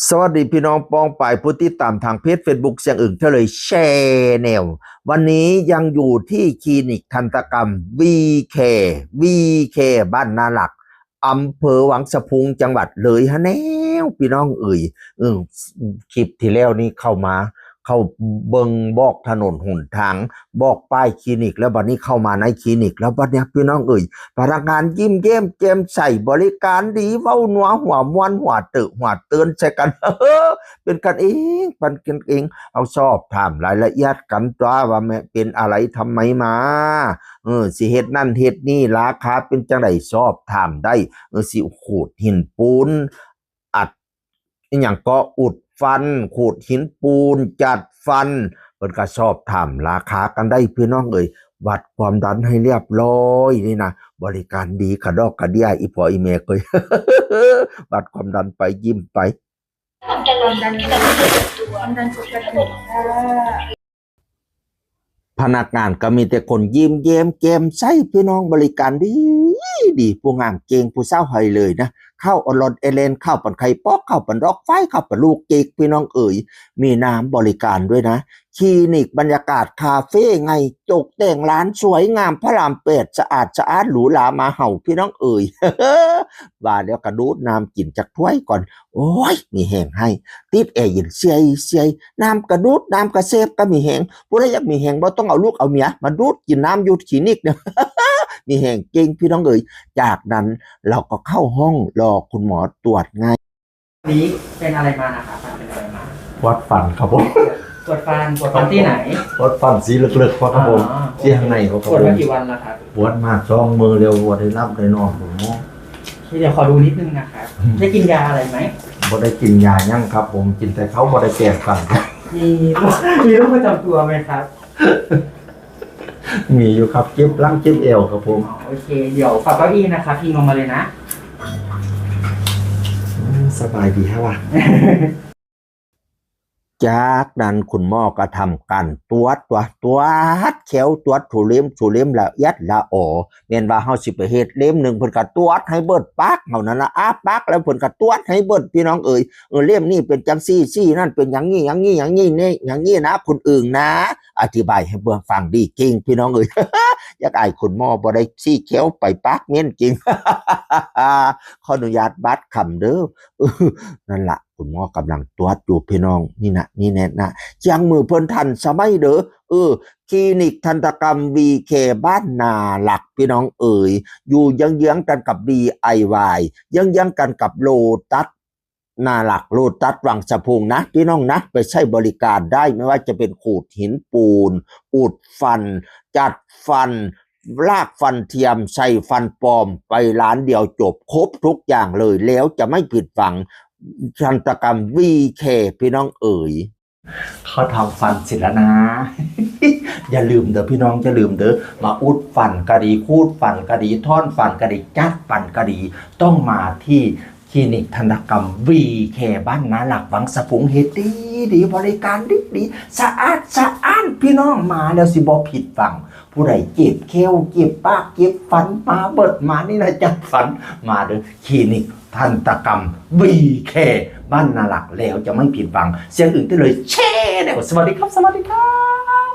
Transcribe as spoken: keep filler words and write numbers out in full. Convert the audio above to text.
สวัสดีพี่น้องปองปายผู้ติดตามทางเพจ Facebook เสียงอึ่งเทเลแชนแนล วันนี้ยังอยู่ที่คลินิกทันตกรรม วีแคร์ วีแคร์ บ้านนาหลัก อำเภอวังสะพุง จังหวัดเลยฮะแนว พี่น้องเอ๋ย เออ คลิปที่แล้วนี่เข้ามา เข้าเบิ่งบอกถนนหนทาง บอกป้ายคลินิก แล้วบัดนี้เข้ามาในคลินิก แล้วบัดเนี้ยพี่น้องเอ๋ย พนักงานยิ้มแย้มแจ่มใส บริการดี เว้านัวหัวม่วนหัวเติบหัวเตินใส่กัน เป็นกันเอง เป็นกันเอง เอาสอบถามรายละเอียดกันตัวว่าแม่เป็นอะไร ทำไมมา เออ สิเฮ็ดนั่นเฮ็ดนี่ ราคาเป็นจังได๋ สอบถามได้ เออ สิขูดหินปูน อัด อิหยังก็อุดฟัน ขูดหินปูน จัดฟัน เพิ่นก็สอบถามราคากันได้พี่น้องเอ๋ย วัดความดันให้เรียบร้อยนี่นะ บริการดีกระดอกกระเดี้ย อีพ่ออีแม่เอ๋ย วัดความดันไปยิ้มไป ความดันปกติค่ะ พนักงานก็มีแต่คนยิ้มแย้มแจ่มใส พี่น้อง บริการดีดี ผู้งามเก่ง ผู้สาวไฮเลยนะ เข้าอลอนเอเลน เข้าปันไข่ป๊อก เข้าปันดอกไฟ เข้าปันลูกเก๊ก พี่น้องเอ๋ย มีน้ำบริการด้วยนะ คลินิกบรรยากาศคาเฟ่ไง ตกแต่งร้านสวยงาม พระรามแปด สะอาดสะอ้านหรูหรามาเห่า พี่น้องเอ๋ย ว่าแล้วก็ดูดน้ำกินจักถ้วยก่อน โอ้ย มีแฮงไฮ ติดแอร์เย็นเสียเสีย น้ำกะดูด น้ำกะแซบ กะมีแฮง ผู้ใดอยากมีแฮงบ่ต้องเอาลูกเอาเมียมาดูดกินน้ำอยู่คลินิกเนี่ย มีแฮงเก่งพี่น้องเอ๋ย จากนั้นเราก็เข้าห้องรอคุณหมอตรวจไง นี้เป็นอะไรมานะคะ ฟันเป็นอะไรมา ปวดฟันครับผม ปวดฟัน ปวดฟันที่ไหน ปวดฟันสีเหลือกๆครับผม อ๋อ ที่ข้างในครับผม ปวดมากี่วันแล้วครับ ปวดมาสองมื้อแล้ว บ่ได้หลับได้นอนผมเนาะ เดี๋ยวขอดูนิดนึงนะครับ ได้กินยาอะไรไหม บ่ได้กินยาหยังครับผม กินแต่ข้าว บ่ได้แปรงฟัน มี มีโรคประจำตัวไหมครับ มีอยู่ครับ เจ็บหลังเจ็บเอวครับผม อ๋อ โอเค เดี๋ยวฝากเก้าอี้นะครับ พิงลงมาเลยนะ อืม สบายดีฮะวะ จากนั้นคุณหมอก็ทำการตรวจ ตรวจ ตรวจแข้ว ตรวจทุเล่ม ทุเล่มละเอียดละออ แม่นว่าเฮาสิไปเฮ็ดเล่มหนึ่ง เพิ่นก็ตรวจให้เบิดปากเฮานั่นล่ะ อ้าปากแล้วเพิ่นก็ตรวจให้เบิด พี่น้องเอ๋ย เออ เล่มนี้เป็นจังซี่ ซี่นั่นเป็นอย่างนี้ อย่างนี้ อย่างนี้ นี่ อย่างนี้นะ คุณอึ่งนะ อธิบายให้เบิ่งฟังดีเก่ง พี่น้องเอ๋ย อยากอายคุณหมอบ่ได้ ซี่แข้วไปปากเหม็นเก่ง ขออนุญาตบาดคำเด้อ เออ นั่นล่ะ คุณหมอกำลังตรวจอยู่พี่น้อง นี่นะ นี่แน่นะ เคียงมือเพิ่นทันสมัยเด้อ เออ คลินิกทันตกรรม วีแคร์ บ้านนาหลัก พี่น้องเอ๋ย อยู่เยื้องๆกันกับ ดีไอวาย เยื้องๆกันกับโลตัสนาหลัก โลตัสวังสะพุงนะ พี่น้องนะ ไปใช้บริการได้ ไม่ว่าจะเป็นขูดหินปูน อุดฟัน จัดฟัน ลากฟันเทียม ใส่ฟันปลอม ไปร้านเดียวจบ ครบทุกอย่างเลย แล้วจะไม่ผิดหวัง ทันตกรรม วีแคร์ พี่น้องเอ๋ย เขาทำฟันเสร็จแล้วนะ อย่าลืมเด้อพี่น้อง อย่าลืมเด้อ มาอุดฟันก็ดี ขูดฟันก็ดี ถอนฟันก็ดี จัดฟันก็ดี ต้องมาที่คลินิกทันตกรรม วีแคร์ บ้านนาหลัก วังสะพุง เฮ็ดดีดี บริการดีดี สะอาดสะอ้าน พี่น้อง มาแล้วสิบ่ผิดหวัง ผู้ใดเจ็บแข้ว เจ็บปาก เจ็บฟัน มาเบิด มานี่นะ จัดฟัน มาเด้อ คลินิกทันตกรรม วีแคร์ บ้านนาหลัก แล้วจะไม่ผิดหวัง เสียงอึ่งเทเลแชนแนล สวัสดีครับ สวัสดีครับ